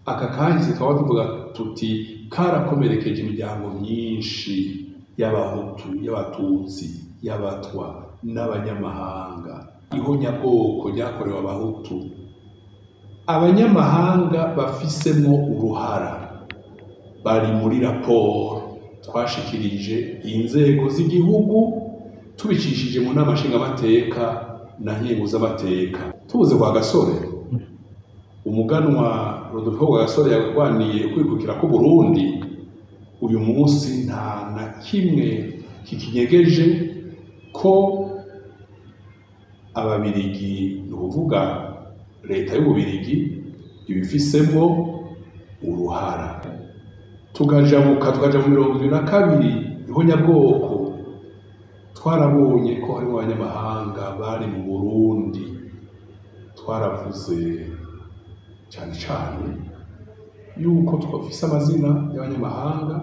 Aka kahise twaba tuvuga tuti karakomerekeje imiryango myinshi y'Abahutu, y'Abatutsi, y'Abatwa n'abanyamahanga. Ihonyabwoko ryakorewe Abahutu, abanyamahanga bafisemwo uruhara bari muri raporo twashikirije inzego z'igihugu tubicishije mu nama nshingamateka na nkenguzamateka. Tubuze kwa Gasore, umuganwa Rodolfo Rwagasore yarwaniye kwikukira k'Uburundi, uyu munsi nta na kimwe kikinyegeje ko Ababirigi, ni ukuvuga leta y'Ububirigi, ibifisemo uruhara. Tukajabuka tukaja mu 72, ihonyabwoko, twarabonye ko harimo abanyamahanga bari mu Burundi. Twaravuze cyane cyane yuko twafise amazina y'abanyamahanga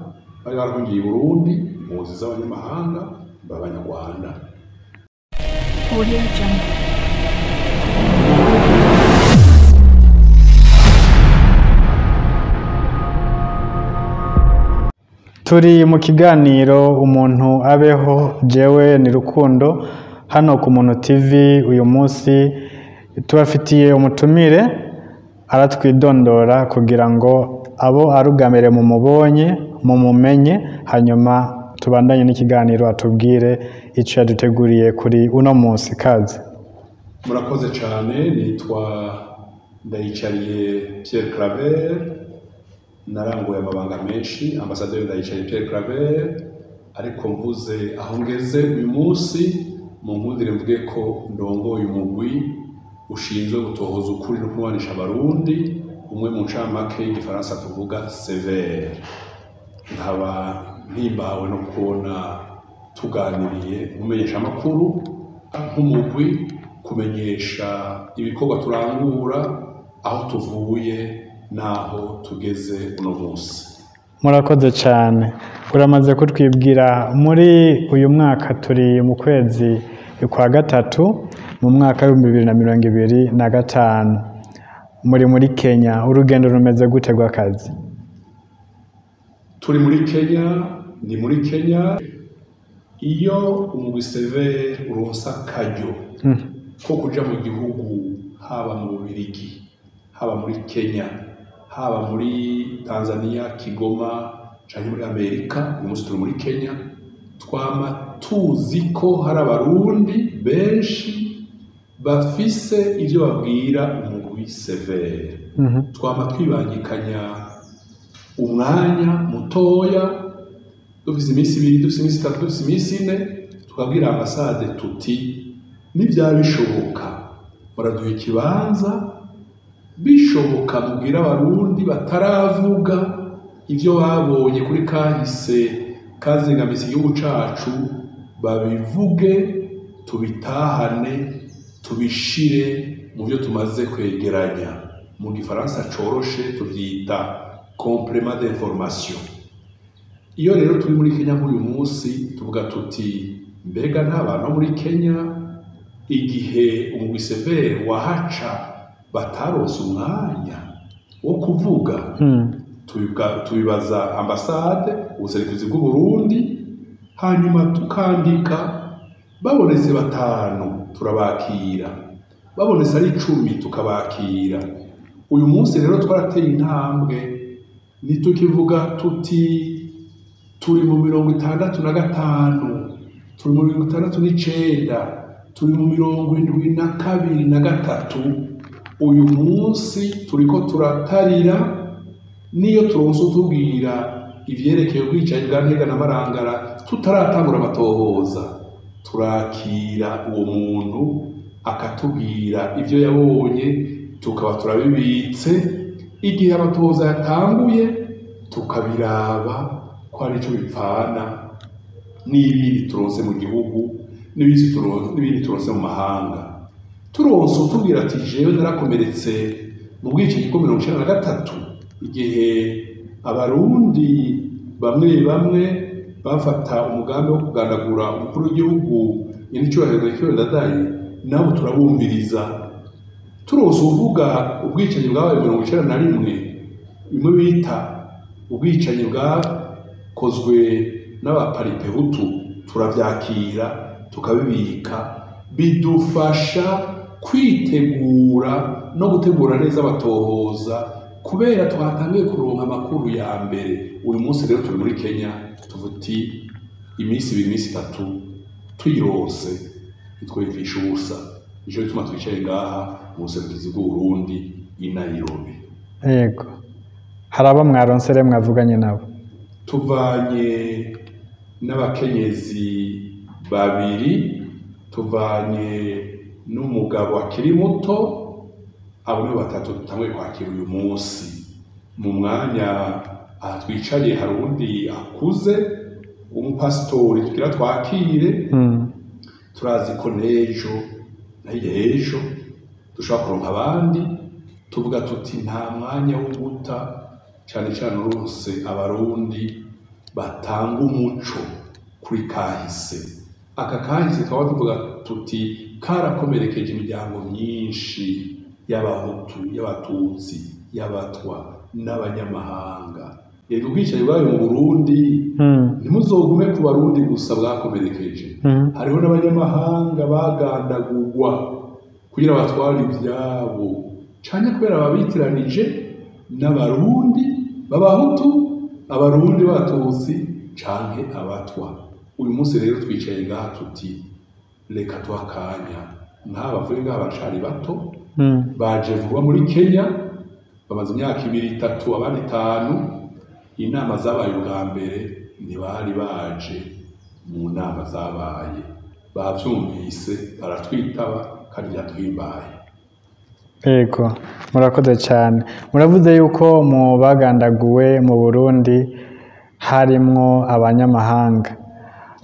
bari barahungiye i Burundi, impunzi z'abanyamahanga b'Abanyarwanda. Audio Jungle. Turi mu kiganiro Umuntu Abeho, jewe ni Rukundo, hano ku Muntu TV. Uyu munsi tubafitiye umutumire aratwidondora kugira ngo abo ari ubwa mbere mumubonye mumumenye, hanyuma tubandanye n'ikiganiro atubwire icyo yaduteguriye kuri uno munsi. Kaze. Murakoze cyane. Nitwa Ndayicariye Pierre Claver, naranguye amabanga menshi, ambasaderi Ndayicariye Pierre Claver, ariko mvuze aho ngeze uyu munsi, mu nkundire mvuge ko ndongoye umugwi ushinzwe gutohoza ukuri no kunywanisha Abarundi, umwe mu ncamake y'igifaransa tuvuga CVR. Nkaba mpimbawe no kubona tuganiriye mumenyesha amakuru nk'umugwi, kumenyesha ibikorwa turangura, aho tuvuye n'aho tugeze uno munsi. Murakoze cyane. Uramaze kutwibwira. Muri uyu mwaka turi mu kwezi kwa gatatu mu mwaka w'2025, muri Kenya. Urugendo rumeze gute rw'akazi? Turi muri Kenya, ni muri Kenya. Iyo umugwi CVR uronsa akaryo ko kuja mu gihugu, haba mu Bubirigi, haba muri Kenya, haba muri Tanzania Kigoma, canke muri Amerika, uyu munsi turi muri Kenya, twama tuzi ko hari Abarundi benshi bafise ivyo babwira umugwi CVR. Twama twibangikanya umwanya mutoya, dufise iminsi 2, dufise iminsi 3, dufise iminsi 4, tukabwira ambasade tuti nibyaba bishoboka muraduha ikibanza, bishoboka mubwira Abarundi bataravuga ivyo babonye kuri kahise kazingamitse igihugu cacu, babivuge, tubitahane, tubishire mu byo tumaze kwegeranya. Mu gifaransa coroshe tuvyita complément d'information. Iyo rero turi muri Kenya nk'uyu munsi, tuvuga tuti mbega nta bantu bo muri Kenya igihe umugwi CVR wahaca bataronse umwanya wo kuvuga? Tubibaza ambasade, ubuserukizi bw'Uburundi, hanyuma tukandika. Babonetse batanu turabakira, babonetse ari 10 tukabakira. Uyu munsi rero twarateye intambwe, ntitukivuga tuti turi mu 65, turi mu 69, turi mu 72 na 3. Uyu munsi turiko turatarira. Niyo turonse utubwira ivyerekeye ubwicanyi bwa Ntega na Marangara tutaratangura amatohoza, turakira uwo muntu akatubwira ivyo yabonye, tukaba turabibitse. Igihe amatohoza yatanguye tukabiraba ko hari ico bipfana n'ibindi turonse mu gihugu, n'ibindi turonse mu mahanga. Turonse utubwira ati jewe narakomeretse mu bwicanyi bwo 93, igihe Abarundi bamwe bamwe bafata umugambi wo kugandagura umukuru w'igihugu nyenicyubahiro Melchior Ndadaye, nabo turabumviriza. Turonse uvuga ubwicanyi bwabaye 91. Bimwe bita ubwicanyi bwakozwe n'abaparipehutu, turavyakira tukabibika, bidufasha kwitegura no gutegura neza abatohoza, kubera twatangiye kuronka amakuru ya mbere. Uyu munsi rero turi muri Kenya, tuvuti iminsi 2, iminsi 3 tuyironse ntitwiyumvishe ubusa. Nico gituma twicaye ngaha mu buserukizi bw'Uburundi i Nairobi. Yego, hari abo mwaronse rero mwavuganye nabo? Tuvanye n'abakenyezi babiri, tuvanye n'umugabo akiri muto, abo nibo batatu dutanguye kwakira uyu munsi. Mu mwanya aha twicaye hari uwundi akuze w'umupasitori tugira twakire. Turazi ko n'ejo na hirya y'ejo dushobora kuronka abandi. Tuvuga tuti nta mwanya wo guta, cane cane uronse abarundi batanga umuco kuri kahise. Aka kahise twaba tuvuga tuti karakomerekeje imiryango myinshi y'abahutu, y'abatutsi, y'abatwa n'abanyamahanga. Yego, ubwicanyi bwayo mu Burundi ntimuzogume ku barundi gusa bwakomerekeje, hariho n'abanyamahanga bagandagurwa kugira batware ivyabo, canke kubera babitiranije n'abarundi b'abahutu, abarundi b'abatutsi canke abatwa. Uyu munsi rero twicaye ngaha tuti reka tuha akanya nk'aba bavuye ngaha baracari bato, baje vuba muri Kenya, bamaze imyaka 2, 3, abandi 5. Inama zabaye ubwa mbere ntibari baje mu nama zabaye, bavyumvise baratwitaba kandi byaduhimbaye. Yego, murakoze cyane. Muravuze yuko mu bagandaguwe mu Burundi harimwo abanyamahanga.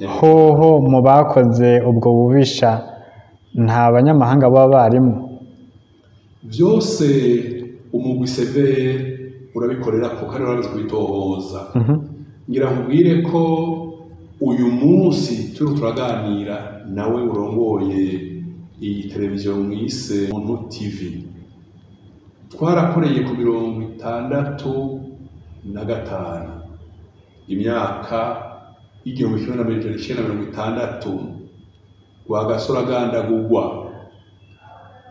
Hoho mu bakoze ubwo bubisha nta banyamahanga baba barimo? Vyose umugwi severe urabikorera ko kandi uramaze kubitohoza. Ngira nkubwire ko uyu munsi turiko turaganira nawe urongoye iyi televiziyo mwise Muntu TV, twarakoreye ku 65, imyaka y'1960, Rwagasore agandagurwa,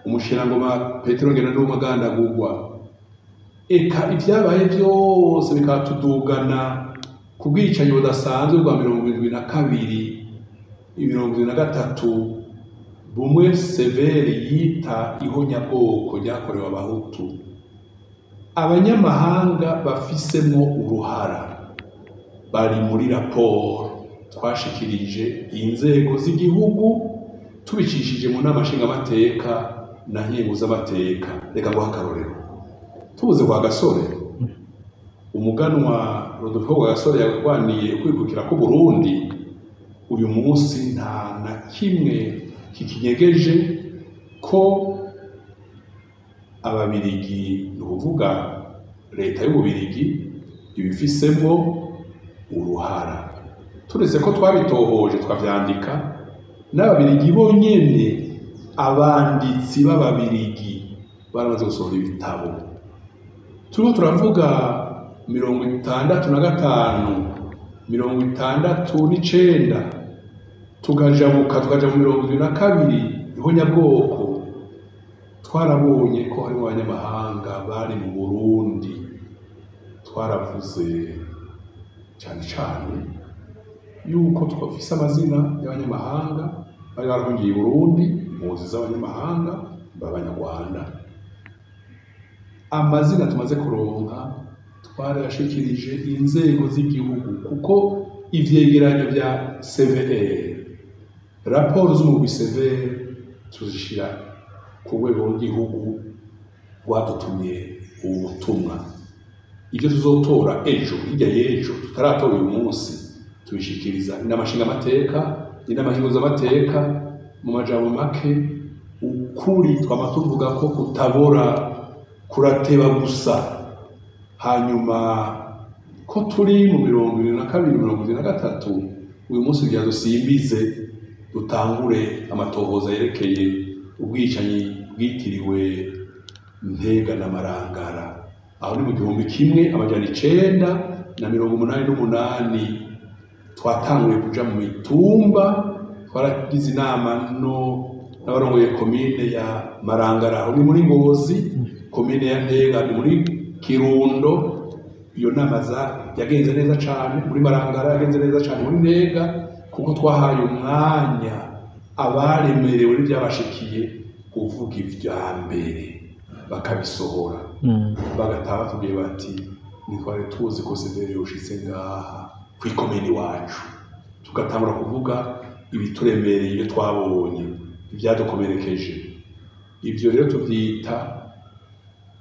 umushirangoma Petero Ngendandumwe agandagurwa, eka ivyabaye vyose bikatudugana ku bwicanyi budasanzwe bwa 72, 73, bumwe Severi yita ihonyabwoko ryakorewe abahutu. Abanyamahanga bafisemwo uruhara bari muri raporo twashikirije inzego z'igihugu tubicishije mu nama nshingamateka na nkenguzamateka. Reka nguhe akarorero. Tubuze kwa Gasore, umuganwa Rodolfo Rwagasore yarwaniye kwikukira ku Burundi, uyu munsi nta na kimwe kikinyegeje ko ababirigi, ni ukuvuga leta y'ububirigi, ibifisemo uruhara. Turetse ko twabitohoje tukavyandika, n'ababirigi bonyene, abanditsi b'ababirigi baramaze gusohora ibitabo. Turiko turavuga 65, 69, tukajabuka tukaja mu 72, ihonyabwoko. Twarabonye ko harimo abanyamahanga bari mu Burundi. Twaravuze cyane cyane yuko twafise amazina y'abanyamahanga bari barahungiye i Burundi, impunzi z'abanyamahanga b'abanyarwanda. Amazina tumaze kuronka twarayashikirije inzego z'igihugu, kuko ivyegeranyo vya CVR, raporo z'umugwi CVR tuzishira ku rwego rw'igihugu rwadutumye ubu butumwa. Ivyo tuzotora ejo, hirya y'ejo, tutaratora uyu munsi, tubishikiriza inama nshingamateka, inama nkenguzamateka. Mu majambo make, ukuri twama tuvuga ko kutabora, kurateba gusa. Hanyuma ko turi mu 72, 73, uyu munsi kugira dusimbize dutangure amatohoza yerekeye ubwicanyi bwitiriwe Ntega na Marangara. Aho ni mu 1988 twatanguye kuja mu mitumba, twaragize inama no n'abarongoye komine ya Marangara, aho ni muri Ngozi, komine ya Ntega ni muri Kirundo. Iyo nama yagenze neza cane muri Marangara, yagenze neza cane muri Ntega, kuko twahaye umwanya abaremerewe n'ivyabashikiye kuvuga ivya mbere bakabisohora, bagataha batubwiye bati ntitwari tuzi ko CVR yoshitse ngaha kw'ikomine iwacu. Tugatangura kuvuga ibituremereye, ibyo twabonye, ibyadukomerekeje. Ivyo rero tuvyita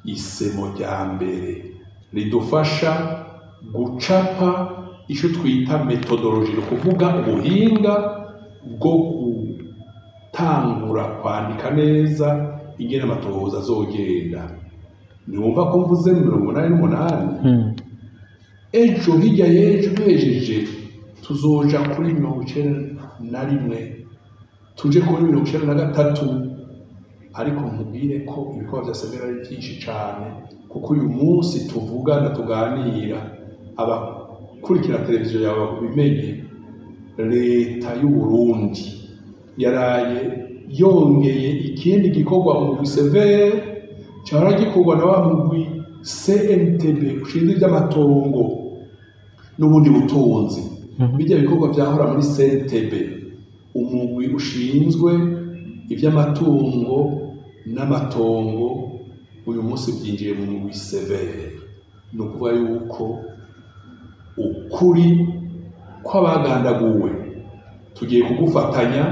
isemo rya mbere ridufasha gucapa ico twita méthodologie, ni ukuvuga ubuhinga bwo gutangura kwandika neza ingene amatohoza azogenda. Ntiwumva ko mvuze 88? Ejo, hirya y'ejo, duhejeje tuzoja kuri 91, tuje kuri 93. Ariko nkubwire ko ibikorwa vya CVR ari byinshi cane, kuko uyu munsi tuvugana, tuganira, abakurikira televiziyo yawe babimenye, leta y'u Burundi yaraye yongeye ikindi gikorwa mu CVR cyahora gikorwa na wa mugwi CNTB ushinzwe iby'amatongo n'ubundi butunzi. Bijya bikorwa byahora muri CNTB, umugwi ushinzwe iby'amatungo n'amatongo, uyu munsi byinjiye mu mugwi CVR. Ni ukuvuga yuko ukuri kw'abagandaguwe tugiye kugufatanya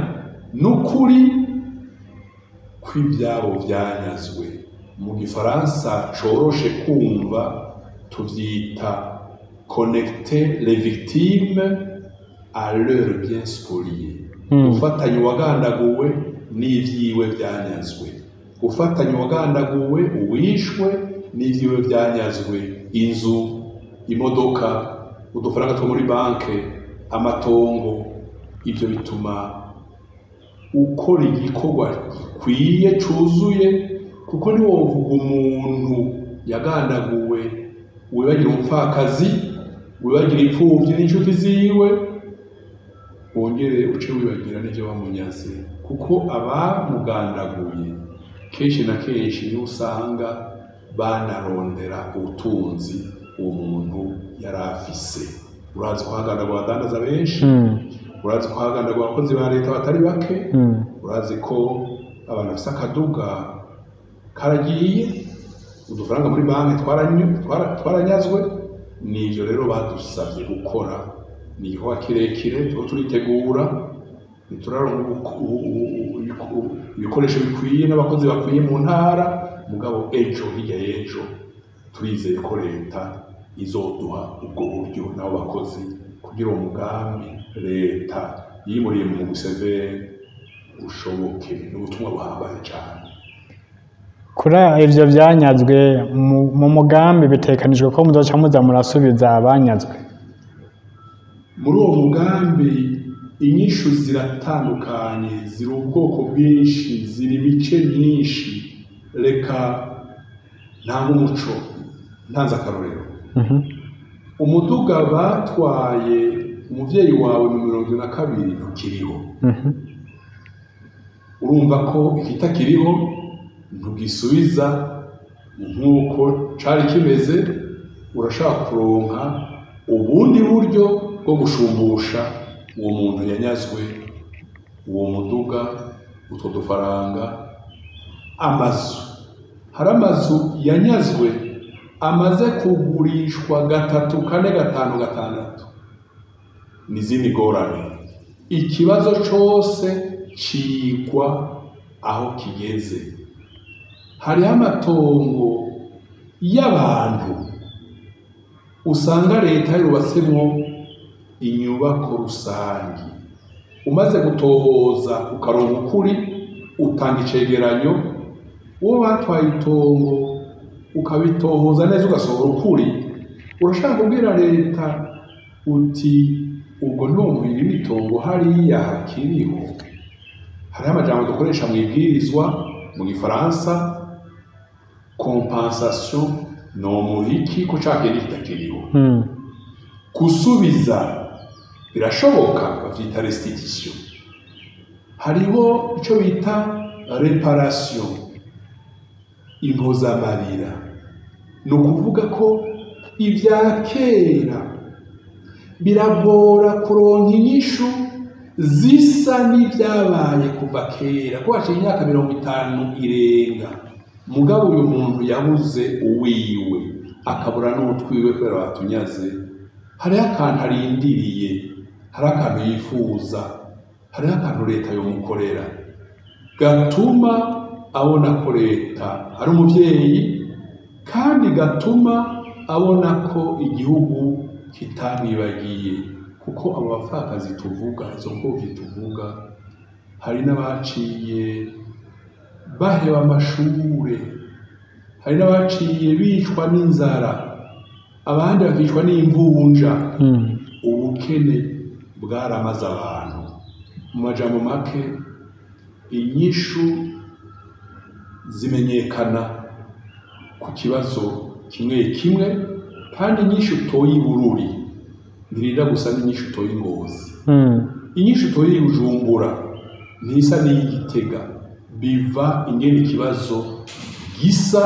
n'ukuri kw'ibyabo byanyazwe. Mu gifaransa coroshe kumva tuvyita connecter les victimes à leurs biens spoliés, gufatanya uwagandaguwe n'ivyiwe vyanyazwe, gufatanya uwagandaguwe, uwishwe n'ivyiwe vyanyazwe: inzu, imodoka, udufaranga two muri banke, amatongo. Ibyo bituma ukora igikorwa gikwiye, cuzuye, kuko ntiwovuga umuntu yagandaguwe wibagira umupfakazi, wibagira imfuvyi n'inshuti ziwe, wongere uce wibagira n'ivyo bamunyaze, kuko abamugandaguye kenshi na kenshi niho usanga banarondera ubutunzi uwo muntu yari afise. Urazi ko hagandagwa abadandaza benshi, urazi ko hagandagwa abakozi ba leta batari bake, urazi ko abantu bafise akaduga karagiye, udufaranga muri banki twaranyazwe. Nivyo rero badusavye gukora, ni igikorwa kirekire turiko turitegura. Ntituraronka ibikoresho bikwiye n'abakozi bakwiye mu ntara, mugabo ejo, hirya y'ejo, turizeye ko leta izoduha ubwo buryo n'abo bakozi kugira uwo mugambi leta yimuriye mu mugwi CVR ushoboke. Ni ubutumwa buhambaye cane. Kuri ivyo vyanyazwe, mu mugambi bitekanijwe ko muzoca muza murasubiza abanyazwe? Muri uwo mugambi inyishu ziratandukanye, ziri ubwoko bwinshi, ziri imice myinshi. Reka ntanga umuco, ntanze akarorero. Umuduga batwaye umuvyeyi wawe mu 72 ntukiriho. Urumva ko ikitakiriho ntugisubiza nk'uko cari kimeze. Urashaka kuronka ubundi buryo bwo gushumbusha uwo muntu yanyazwe uwo muduga, utwo dufaranga, amazu. Hari amazu yanyazwe amaze kugurishwa gatatu, kane, gatanu, gatandatu, n'izindi ngorane. Ikibazo cose cigwa aho kigeze. Hariho amatongo y'abantu usanga leta yubatsemwo inyubako rusangi. Umaze gutohoza ukaronka ukuri, utanga icegeranyo. Uwo batwaye itongo, ukabitohoza neza, ugasohora ukuri, urashaka kubwira leta uti ubwo ntiwomuhira imitongo hariya hakiriho. Hariho amajambo dukoresha mu ibwirizwa mu gifaransa, compensation Nomuha iki ko ca kindi kitakiriho? Gusubiza birashoboka, bavyita restitution. Hariho ico bita réparation, impozamarira. Ni ukuvuga ko ibya kera biragora kuronka inyishu zisa n'ibyabaye kuva kera, ko haciye imyaka 50 irenga. Mugabo uyu muntu yabuze uwiwe, akabura n'utwiwe kubera batunyaze, hariho akantu arindiriye, hariho akantu yifuza, hariho akantu leta yomukorera gatuma abona ko leta ari umuvyeyi, kandi gatuma abona ko igihugu kitamwibagiye. Kuko abo bapfakazi tuvuga, izo mfuvyi tuvuga, hari n'abaciye baheba amashure, hari n'abaciye bicwa n'inzara, abandi bakicwa n'imvunja. Ubukene bwaramaze abantu. Mu majambo make, inyishu zimenyekana ku kibazo kimwe kimwe, kandi inyishu utoye i Bururi ntirinda gusa n'inyishu utoye i Ngozi. Inyishu utoye i Bujumbura ntisa n'iy'Igitega. Biva ingene ikibazo gisa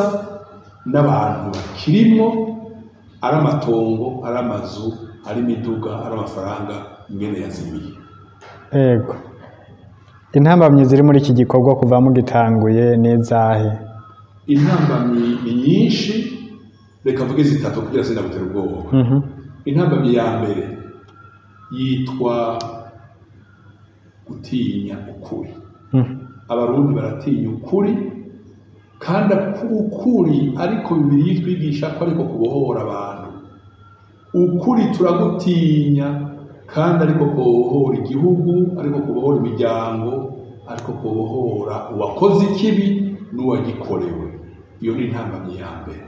n'abantu bakirimwo, ari amatongo, ari amazu, ari imiduga, ari amafaranga, ingene yazimiye. Ego. Intambamyi ziri muri iki gikorwa kuva mugitanguye n'izahe? Intambamyi ni nyinshi, reka mvuge zitatu kugira sindagutera ubwoba. Intambamyi ya mbere yitwa gutinya ukuri. Abarundi baratinya ukuri, kandi ukuri ariko Bibiliya itwigisha ko ariko kubohora abantu. Ukuri turagutinya, kandi ariko kubohora igihugu, ariko kubohora imiryango, ariko kubohora uwakoze ikibi n'uwagikorewe. Iyo ni intambamyi ya mbere.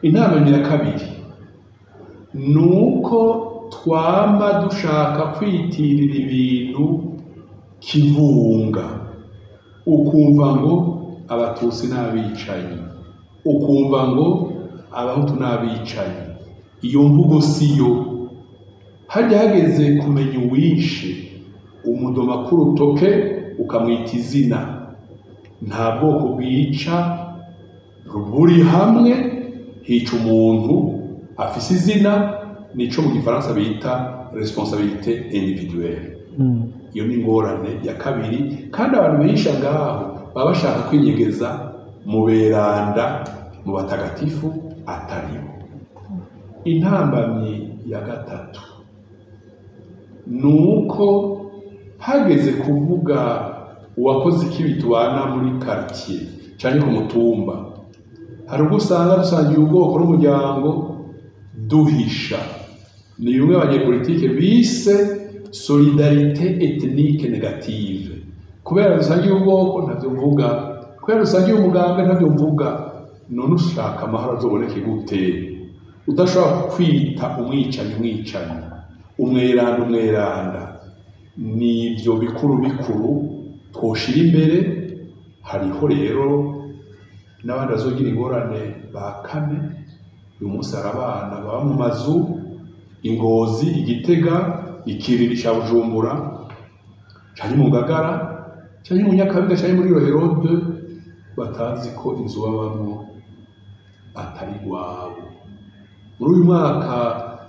Intambamyi ya kabiri ni uko twama dushaka kwitirira ibintu kivunga, ukumva ngo Abatutsi n'abicanyi, ukumva ngo Abahutu n'abicanyi. Iyo mvugo siyo. Hajya hageze kumenya uwishe, umudoma k'urutoke ukamwita izina. Nta bwoko bwica buri hamwe, hica umuntu afise izina, nico mu gifaransa bita responsabilité individuelle. Iyo ni ingorane ya kabiri, kandi abantu bihisha ngaho baba bashaka kwinyegeza mu beranda, mu batagatifu ataribo. Intambamyi ya gatatu ni uko hageze kuvuga uwakoze ikibi tubana muri quartier canke ku mutumba, hari ubwo usanga dusangiye ubwoko n'umuryango duhisha. Ni bimwe abanyepolitike bise solidarité ethnique négative. Kubera dusangiye ubwoko ntavyo mvuga, kubera dusangiye umugambwe ntavyo mvuga. None ushaka amahoro azoboneke gute udashobora kwita umwicanyi umwicanyi, umweranda umweranda? Nivyo bikuru bikuru twoshira imbere. Hariho rero n'abandi bazogira ingorane ba kane. Uyu munsi hari abana baba mu mazu Ingozi, Igitega, Ikiriri ca Bujumbura, canke mu Ngagara, canke mu Nyakabiga, canke muri Rohero, batazi ko inzu babamwo atari iwabo. Muri uyu mwaka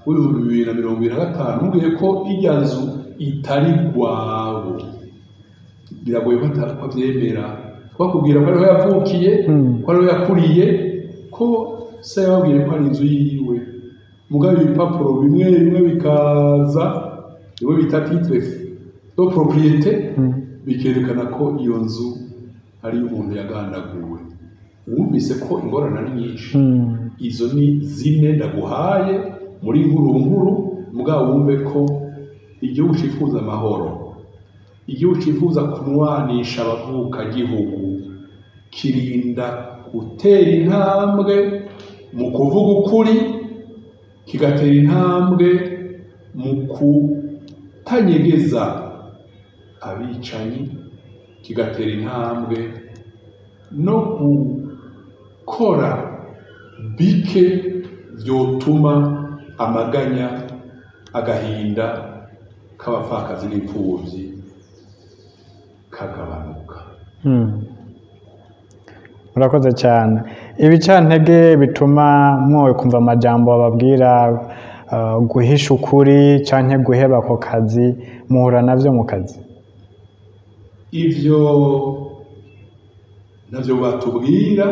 w'2025, mubwiye ko irya nzu itari rwabo, biragoye ko avyemera. Twakubwira ko ariho yavukiye, ko ariho yakuriye, ko se yababwiye ko ari inzu yiwe. Mugabo ibipapuro bimwe bimwe bikaza, bimwe bita titre de propriété, bikerekana ko iyo nzu ari iy'umuntu yagandaguwe. Wumvise ko ingorane ari nyinshi. Izo ni zine ndaguhaye muri nkuru nkuru, mugabo wumve ko igihugu cifuza amahoro, igihugu cifuza kunwanisha abavukagihugu, kirinda gutera intambwe mu kuvuga ukuri, kigatera intambwe mu kutanyegeza abicanyi, kigatera intambwe no gukora Bike vyotuma amaganya, agahinda k'abapfakazi n'imfuvyi kagabanuka. Murakoze cyane. Ibicantege bituma mwowe kumva amajambo bababwira guhisha ukuri canke guheba ako kazi, muhura navyo mu kazi? Ivyo navyo batubwira,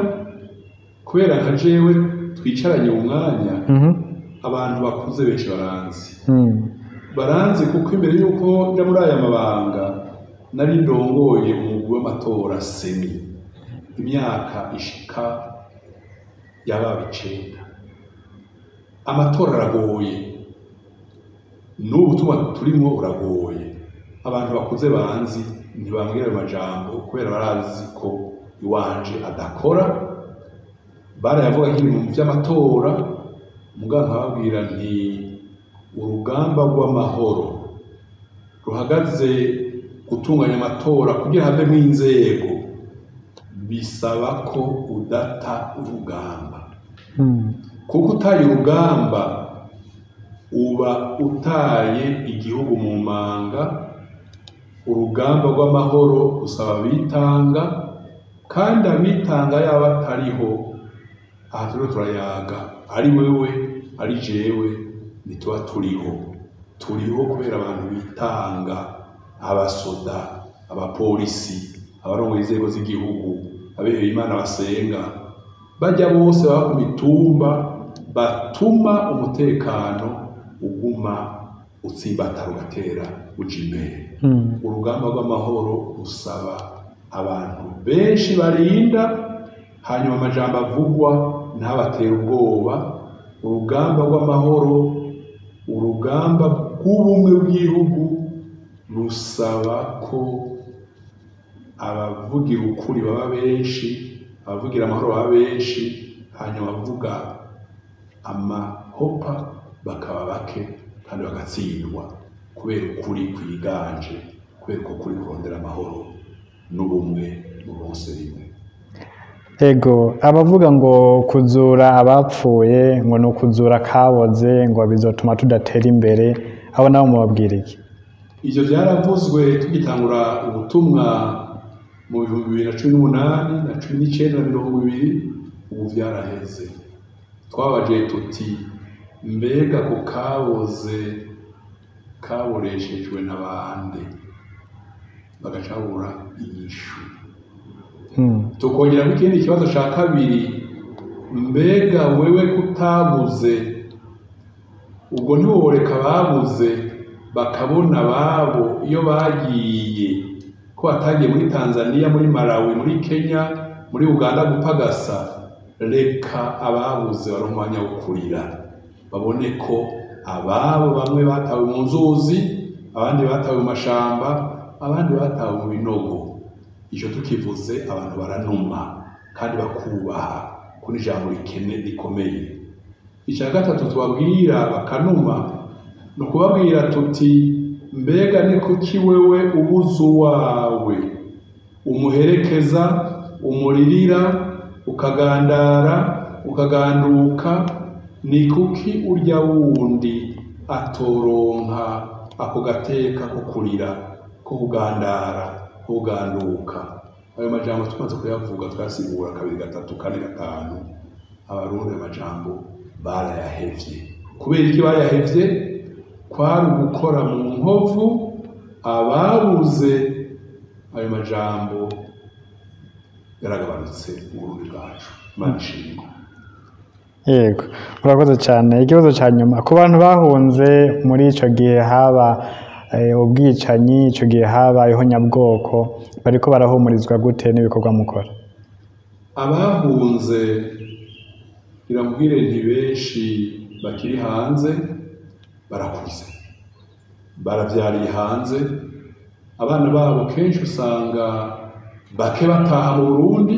kubera nka jewe twicaranye umwanya, abantu bakuze benshi baranzi. Baranzi kuko imbere y'uko nja muri aya mabanga nari ndongoye umugwi w'amatora CENI imyaka ishika yababa 9. Amatora aragoye, n'ubu tuba turimwo uragoye. Abantu bakuze banzi ntibambwira ayo majambo kubera barazi ko iwanje adakora. Barayavuga nk'ibintu vy'amatora, mugabo nkababwira nti urugamba rw'amahoro ruhagaze gutunganya amatora kugira havemwo inzego, bisaba ko udata urugamba. Kuko utaye urugamba uba utaye igihugu mu manga. Urugamba rw'amahoro rusaba abitanga, kandi abitanga yaba atariho, aha turiko turayaga, ari wewe ari jewe, ntituba turiho. Turiho kubera abantu bitanga, abasoda, abapolisi, abarongoye inzego z'igihugu, abihebeye Imana basenga, bajya bose baba ku mitumba, batuma umutekano uguma utsimbatara ugatera uja imbere. Urugamba rw'amahoro rusaba abantu benshi barinda, hanyuma amajambo avugwa ntabatere ubwoba. Urugamba rw'amahoro, urugamba rw'ubumwe bw'igihugu rusaba ko abavugira ukuri baba benshi, abavugira amahoro baba benshi, hanyuma abavuga amahopa bakaba bake kandi bagatsindwa, kubera ukuri kwiganje, kubera uko kuri kurondera amahoro n'ubumwe mu bose rimwe. Ego, abavuga ngo kuzura abapfuye ngo ni ukuzura kaboze, ngo bizotuma tudatera imbere, abo nabo mubabwira iki? Ivyo vyaravuzwe tugitangura ubutumwa mu 2018 na 19 na 20, ubu vyaraheze. Twabaje tuti mbega ko kaboze kaboreshejwe na bande? Bagacabura inyishu. Tukongera ikindi kibazo ca kabiri, mbega wewe kutabuze, ubwo ntiworeka babuze bakabona babo iyo bagiye, ko batagiye muri Tanzania, muri Malawi, muri Kenya, muri Uganda gupagasa? Reka ababuze baronke umwanya wo kurira, babone ko ababo bamwe batawe mu nzuzi, abandi batawe mu mashamba, abandi batawe mu binogo. Ico tukivuze abantu baranuma kandi bakubaha, ko n'ijambo rikene rikomeye. Ica gatatu tubabwira bakanuma, ni ukubabwira tuti mbega ni kuki wewe ubuze uwawe umuherekeza, umuririra, ukagandara, ukaganduka, ni kuki urya wundi atoronka ako gateka ko kurira, ko kugandara, ko kuganduka? Ayo majambo tumaze kuyavuga twasigura 2, 3, 4, 5. Abarundi amajambo barayahevye. Kubera iki bayahevye? Kwari ugukora mu nkovu ababuze. Ayo majambo yaragabanutse mu Burundi bwacu. Imana ishimwe. Yego, murakoze cyane. Ikibazo cya nyuma, ku bantu bahunze muri ico gihe haba ubwicanyi, ico gihe haba ihonyabwoko, bariko barahumurizwa gute n'ibikorwa mukora? Abahunze, biramubwire nti benshi bakiri hanze barakuze, baravyariye hanze, abana babo kenshi usanga bake bataha mu Burundi,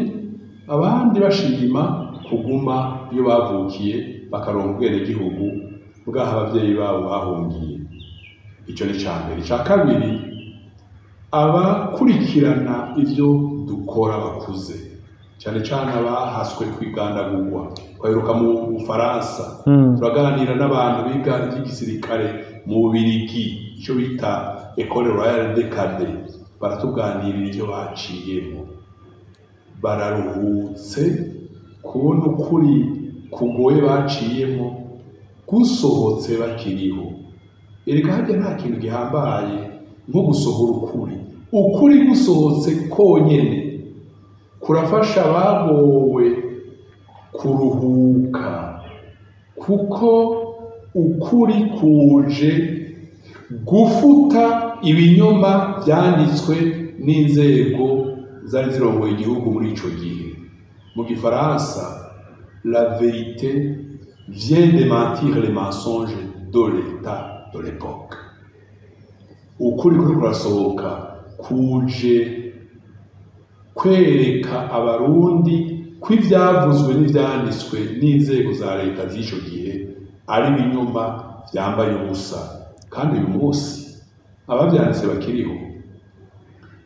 abandi bashima kuguma iyo bavukiye bakaronka ubwenegihugu bw'aho abavyeyi babo bahungiye. Ico ni ica mbere. Ica kabiri, abakurikirana ivyo dukora bakuze Cyane cyane abahaswe kwigandagurwa. Twaheruka mu Bufaransa, turaganira n'abantu biga iby'igisirikare mu Bubirigi, icyo bita École Royale des Cadets, baratuganirira ibyo baciyemo. Bararuhutse kubona ukuri kugoye baciyemo gusohotse bakiriho. Erega harya nta kintu gihambaye nko gusohora ukuri. Ukuri gusohotse konyene kurafasha abagowe kuruhuka, kuko ukuri kuje gufuta ibinyoma byanditswe n'inzego zari zirongoye igihugu muri ico gihe. Mu gifaransa, la vérité vient démentir les mensonges de l'État de l'époque. Ukuri kuri kurasohoka kuje kwereka Abarundi ko ivyavuzwe n'ivyanditswe n'inzego za leta z'ico gihe ari ibinyoma vyambaye ubusa. Kandi uyu munsi abavyanditse bakiriho,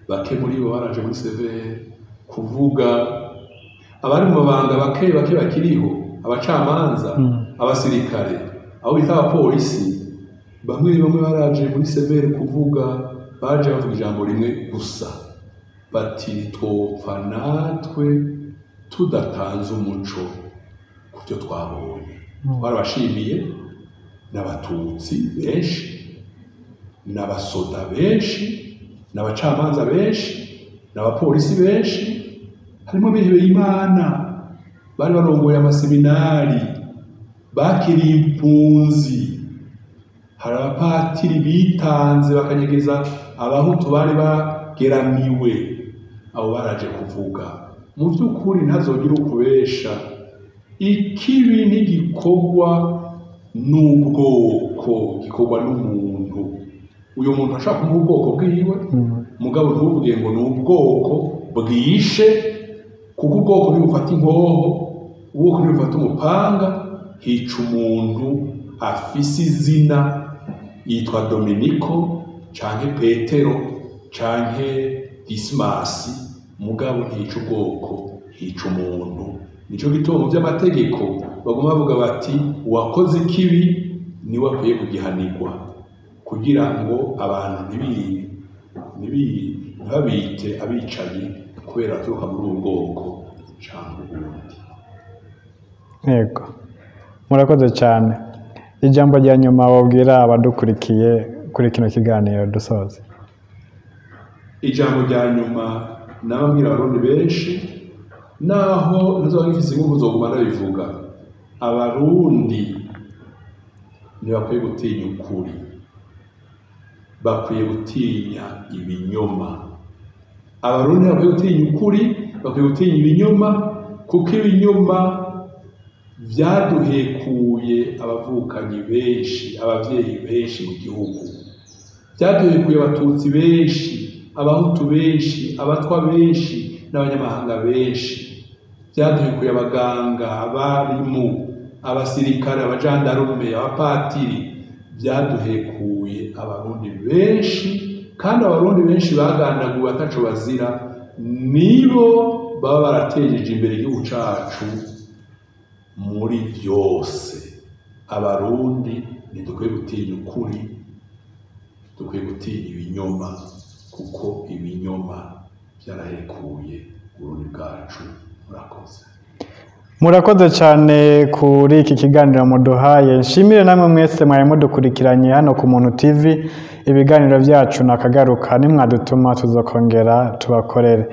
bake muri bo baraje muri CVR kuvuga. Abari mu mabanga bake bake bakiriho, abacamanza, abasirikare, abo bita abapolisi, bamwe bamwe baraje muri CVR kuvuga. Baje bavuga ijambo rimwe gusa, bati: "Twopfa natwe tudatanze umuco ku byo twabonye." Twarabashimiye, n'Abatutsi benshi, n'abasoda benshi, n'abacamanza benshi, n'abapolisi benshi, harimo abihebeye Imana bari barongoye amaseminari bakiriye impunzi, hari abapatiri bitanze bakanyegeza Abahutu bari bageramiwe. Abo baraje kuvuga. Mu by'ukuri, ntazogire ukubesha, ikibi ntigikorwa n'ubwoko, gikorwa n'umuntu. Uyu muntu ashaka kumuha ubwoko bwiwe, mugabo ntuvuge ngo ni ubwoko bwishe, kuko ubwoko ntibufata inkoho, ubwoko ntibufata umupanga. Hica umuntu afise izina, yitwa Dominiko canke Petero canke Disimasi, mugabo ntiyica ubwoko, hica umuntu. Nico gituma mu vy'amategeko baguma bavuga bati: "Uwakoze ikibi niwe akwiye kugihanirwa," kugira ngo abantu ntibabite abicanyi kubera baturuka muri ubu bwoko canke ubundi. Yego, murakoze cyane. Ijambo rya nyuma wabwira abadukurikiye kuri kino kiganiro dusoza? Ijambo rya nyuma nababwira Abarundi benshi, naho ntazoba ngifise inguvu zoguma ndabivuga: Abarundi ntibakwiye gutinya ukuri, bakwiye gutinya ibinyoma. Abarundi ntibakwiye gutinya ukuri, bakwiye gutinya ibinyoma, kuko ibinyoma vyaduhekuye abavukanyi benshi, abavyeyi benshi mu gihugu, vyaduhekuye Abatutsi benshi, Abahutu benshi, Abatwa benshi n'abanyamahanga benshi, vyaduhekuye abaganga, abarimu, abasirikare, abajandarume, abapatiri, vyaduhekuye Abarundi benshi. Kandi Abarundi benshi bagandaguwe ataco bazira nibo baba baratejeje imbere igihugu cacu muri vyose. Abarundi ntidukwiye gutinya ukuri, dukwiye gutinya ibinyoma, kuko ibinyoma vyarahekuye Uburundi bwacu. Murakoze. Murakoze cyane kuri iki kiganiro muduhaye. Nshimire namwe mwese mwari mudukurikiranye hano ku Muntu TV. Ibiganiro byacu nakagaruka, nimwadutuma tuzokongera tubakorere.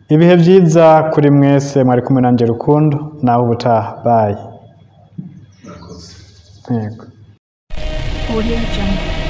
Ibihe byiza kuri mwese. Mwari kumwe nanjye Rukundo, naho ubutaha, bye. Murakoze. Yego. Audio Jungle.